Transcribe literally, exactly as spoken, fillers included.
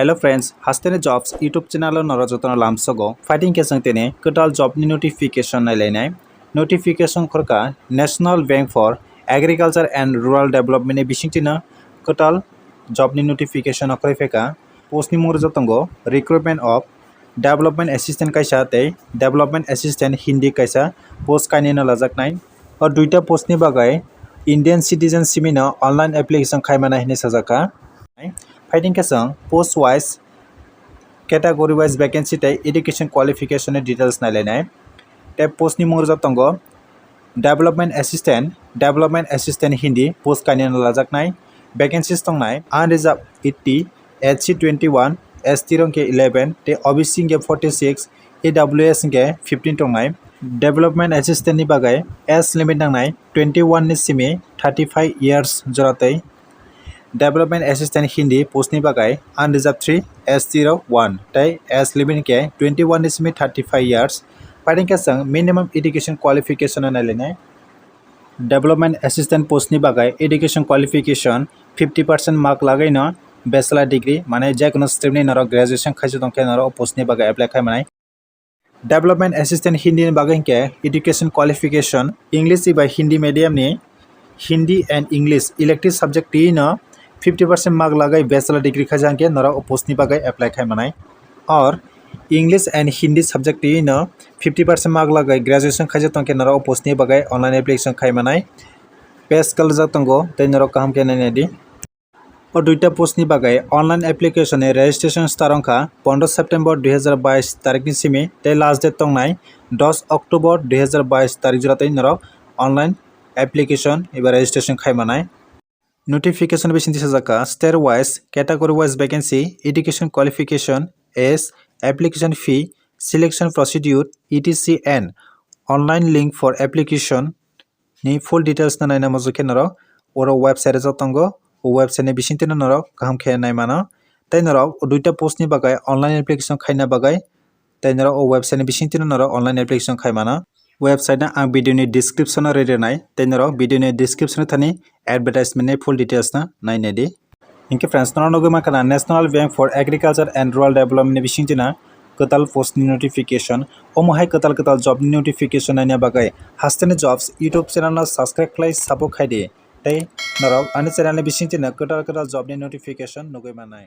Hello friends, Hasteni Jobs YouTube channel o norok jotono lamsogo. Fighting kesang tene kwtal job ni notification nailainai. Notification khorka National Bank for Agriculture and Rural Development ni bisingtino kwtal job ni notification okhoroi pheka. Post ni mung rwjak tongo Recruitment of Development Assistant kaisa tei Development Assistant Hindi kaisa post kainwino lajaknai. O duita post ni bagwi Indian citizen simino online application khaimana hinwi sajak kha. Fighting kesang post wise, category wise vacancy tei education qualification ni details nailainai. Tei post ni mung rwjak tongo Development Assistant, Development Assistant Hindi post kainwino lajaknai. Vacancies tongnai unreserved eighty, S C twenty-one, S T rok khe eleven tei O B C hwnkhe forty-six, A W S hwnkhe fifteen tongnai. Development Assistant ni bagwi age limit nangnai twenty-one ni simi thirty-five years jora tei Development Assistant Hindi post ni bagwi unreserved three, S T rok one tei age limit khe twenty-one ni simi thirty-five years. Paiteng khe chwng minimum education qualification no nailainai. Development Assistant post ni bagwi education qualification fifty percent mark lagwi no bachelor degree, mane je kono stream ni norok graduation khaijak tong khe norok o post ni bagwi apply khai manai. Development Assistant Hindi ni bagwi hwnkhe education qualification English bai Hindi medium ni, Hindi and English elective subject twi no fifty percent mark lagwi bachelor degree khaijak hwnkhe norok o post ni bagwi apply khai manai. Or English and Hindi subject twi no fifty percent mark lagwi graduation khaijak tong khe norok o post ni bagwi online application khai manai. Pay scale rijak tongo tei norok kaham khe nainai di. O duita post ni bagwi online application ni registration start wngkha pondro September dui hazar bais tarik ni simi tei last date tongnai dos October dui hazar bais tarik jora tei norok online application eba registration khai manai. Notification bisingtwi sajak kha state wise, category wise vacancy, education qualification, age, application fee, selection procedure, et cetera and online link for application ni full details no naina muchung khe norok oro website rijak tongo. O website ni bisingtwi no norok kaham khe nai mano. Tei norok o duita post ni bagwi online application khaina bagwi tei norok o website ni bisingtwi no norok online application khai mano. Website no ang video ni description o rwi rwnai tei norok video ni description o thani advertisement ni full details no nainai di. Hinkhe friends, norok nugwi mankha na National Bank for Agriculture and Rural Development ni bisingtwi na kwtal post ni notification. Omo hai kwtal kwtal job ni notification naina bagwi Hasteni Jobs YouTube channel no subscribe khlai support khai di. Tei norok ani channel ni bisingtwi na kwtal kwtal job ni notification nugwi mannai.